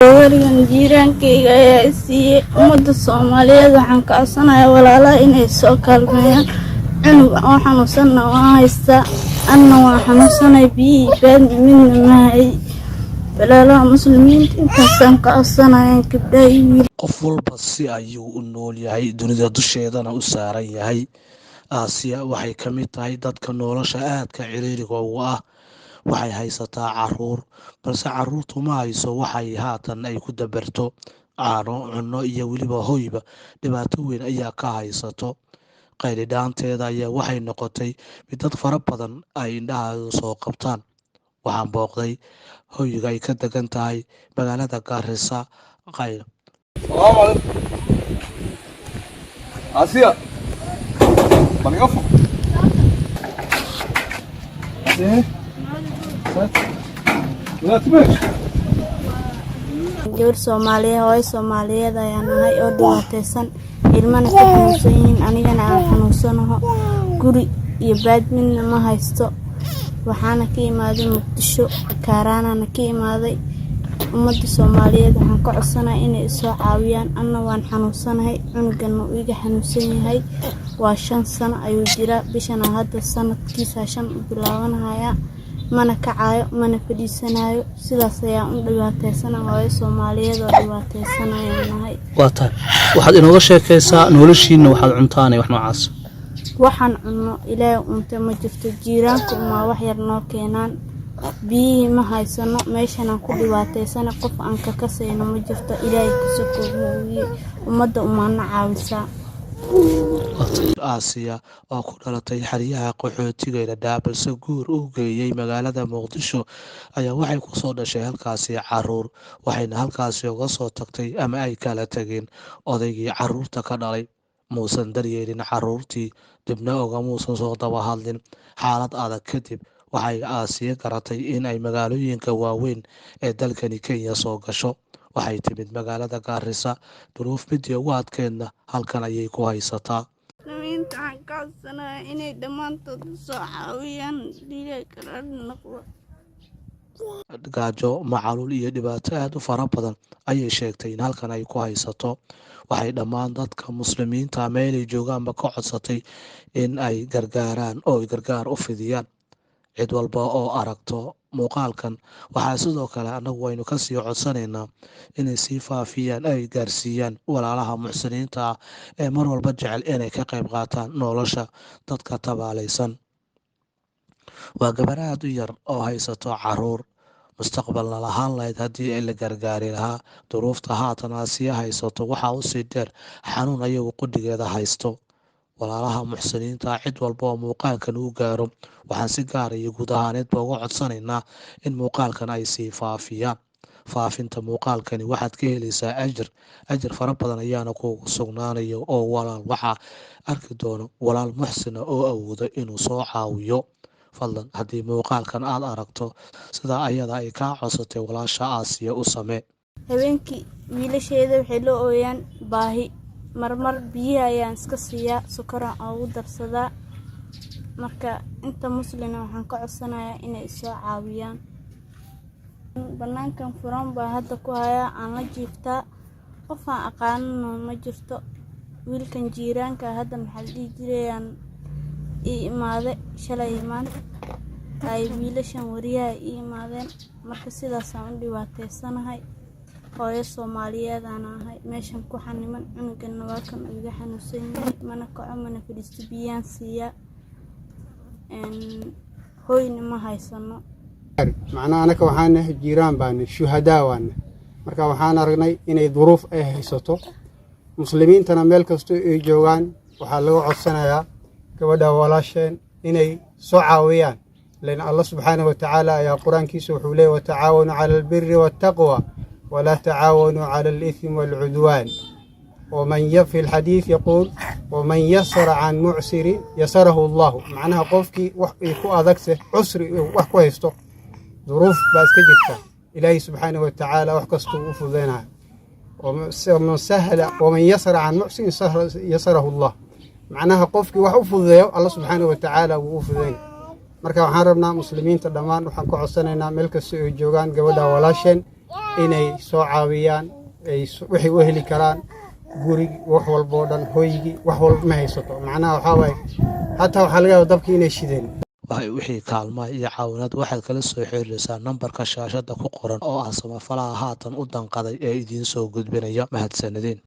Weligan jiiraankayga ayaa i siiyey. Ummadda Soomaaliyeed waxaan ka codsanayaa walaalaha inay soo kaalmeeyaan. Cunug oo xanuunsanna waan haystaa, anna waan xanuunsanay. Biyihii baadna midna ma hay. Walaalaha Muslimiinta intaasaan ka codsanaya, gabdhaha iyo wiil. Qof walba si ayuu u nool yahay, dunida dusheedana u saaran yahay. Aasiya waxay ka mid tahay dadka nolosha aadka ciriiriga ugu ah. Waxay haysataa caruur, balse caruurtu ma hayso waxay haatan ay ku dabarto caano, cunno iyo weliba hoyba. Dhibaato weyn ayaa ka haysato. Qaylidhaanteeda ayaa waxay noqotay mid dad fara badan ay indhahooda soo qabtaan. Waxaan booqday hoyga ay ka degan tahay magaalada Gaarisa. Qayl السلام عليكم آسيا، bal fur. Asiya, wadaad. Gabar Soomaaliyeed, hooyo Soomaaliyeed ayaan ahay oo dhibaateysan, ilmana ka xanuunsan yihiin, anigana aan xanuunsanaho. Guri iyo baad midna ma haysto. Waxaana ka imaaday Muqdisho, Kaaraanana ka imaaday. Ummadda Soomaaliyeed waxaan ka codsanaya inay isoo caawiyaan. Anna waan xanuunsanahay, cunugana uu iga xanuunsan yahay. Waa 5 sano ayuu jiraa, bishana hadda sanadkiisa 5 u bilaabanaya. Mana kacayo, mana fadhiisanayo. Sidaas ayaan u dhibaateysana. Hooyo Soomaaliyeed oo dhibaateysan ayaan nahay. Waa tahay. Waxaad inooga sheekaysaa noloshiinna, waxaad cuntaanay, wax noocaas. Waxaan cunno Ilaahay unta ma jirto. Jiiraanku umaa wax yar noo keenaan. Biyihii ma haysano. Meeshanaan ku dhibaateysana, qof aan ka kasayno ma jirto Ilaahay ka mooye. Ummadda umaana caawisaa. Aasiya oo ku dhalatay xeryaha qaxootiga ee Dhadhaab, balse guur u geeyey magaalada Muqdisho, ayaa waxay ku soo dhashay halkaasi caruur, waxayna halkaasi uga soo tagtay ama ay kala tageen odaygii caruurta ka dhalay. Muusan daryeelin caruurtii, dibna ogamuusan soo daba hadlin. Xaalad adag kadib, waxay Aasiya garatay in ay magaalooyinka waaweyn ee dalkani Kenya soo gasho. Waxay timid magaalada Gaarisa. Duruuf midii ugu adkeedna halkan ayay ku haysataa. Muslimiinta waxaan ka codsanayaa inay dhammaantood soo caawiyaan, dhiiga kala noqdo. Gaajo, macaluul iyo dhibaato aad u fara badan ayay sheegtay in halkan ay ku haysato. Waxay dhammaan dadka Muslimiinta meelay joogaanba ka codsatay in ay gargaaraan oo ay gargaar u fidiyaan cid walba oo aragto muuqaalkan. Waxaa sidoo kale annagu waynu kasii codsanaynaa inay sii faafiyaan, ay gaarsiiyaan walaalaha muxsiniinta ah ee mar walba jecel inay ka qayb qaataan nolosha dadka tabaalaysan. Waa gabar aad u yar oo haysato caruur, mustaqbalna lahaan lahayd haddii la gargaari lahaa. Duruufta haatan Aasiya haysato waxaa usii dheer xanuun ayagu qudhigeeda haysto. Walaalaha muxsiniinta, cid walba oo muuqaalkan uu gaaro, waxaan si gaara iyo guud ahaaneedba uga codsanaynaa in muuqaalkan ay sii faafiyaan. Faafinta muuqaalkani waxaad ka helaysaa ajir, ajir fara badan ayaana kuugu sugnaanaya oo walaal waxaa arki doono walaal muxsina oo awooda inuu soo caawiyo. Fadlan, haddii muuqaalkan aad aragto, sidaa ayada ay kaa codsatay walaasha Aasiya u samee. Habeenkii wiilasheeda waxay la ooyaan baahi. Marmar biyaha ayaan iska siiyaa, sokoraan ugu darsadaa. Marka inta muslina waxaan ka codsanayaa inay isoo caawiyaan. Banaankan furan baa hadda ku hayaa, aan la jiiftaa. Qof aan aqaanana ma jirto. Wiilkan jiiraanka hadda, maxaa la dhihi jirayaan, ii imaade shalay maanta ay wiilashan wariyaha ii imaadeen. Marka sidaasaan u dhibaateysanahay. Hooyo Soomaaliyeedaan ahay, meeshan ku xaniman. Cunuganna waa kan iga xanuunsan yahay, mana kaco, mana fadhiisto. Biyaan siiyaa, hoyna ma haysano. Macnaha anaka waxaan nahay jiiraan baana, shuhadaa waana. Marka waxaan aragnay inay duruuf ay haysato. Muslimiintana meel kastoo ay joogaan waxaa laga codsanayaa gabadha walaasheen inay soo caawiyaan, lan Allah subxaanahu watacaala ayaa Qur-aankiisa wuxuu leeyay: "وتعاونوا على البر والتقوى ولا تعاونوا على الإثم والعدوان". ومن في الحديث يقول: "ومن يسر عن معسر يسره الله". Macnaha qofkii wax ay ku adagse, cusri wax ku haysto, duruuf baa iska jirta, Ilaahay subxaanahu watacaala wax kastuu u fududaynaya. ومن سهل ومن يسر عن معسر يسره الله. Macnaha qofkii wax u fududeeyo, Alla subxaanahu watacaala wuu u fududaynaya. Marka waxaan rabnaa muslimiinta dhammaan, waxaan ka codsanaynaa meel kasta ay joogaan gabadha walaasheen. Inay soo caawiyaan ay waxay u heli karaan gurigi, wax walboo dhan, hoygii, wax walba ma haysato. Macnaha waxaa waaye, hataa waxaa laga yaaba dabkii inay shideen. Wixii kaalmaha iyo caawinaad waxaad kala soo xiriiraysaa nambarka shaashada ku qoran oo ah samafalaha haatan u danqaday ee idiin soo gudbinaya. Mahadsanideen.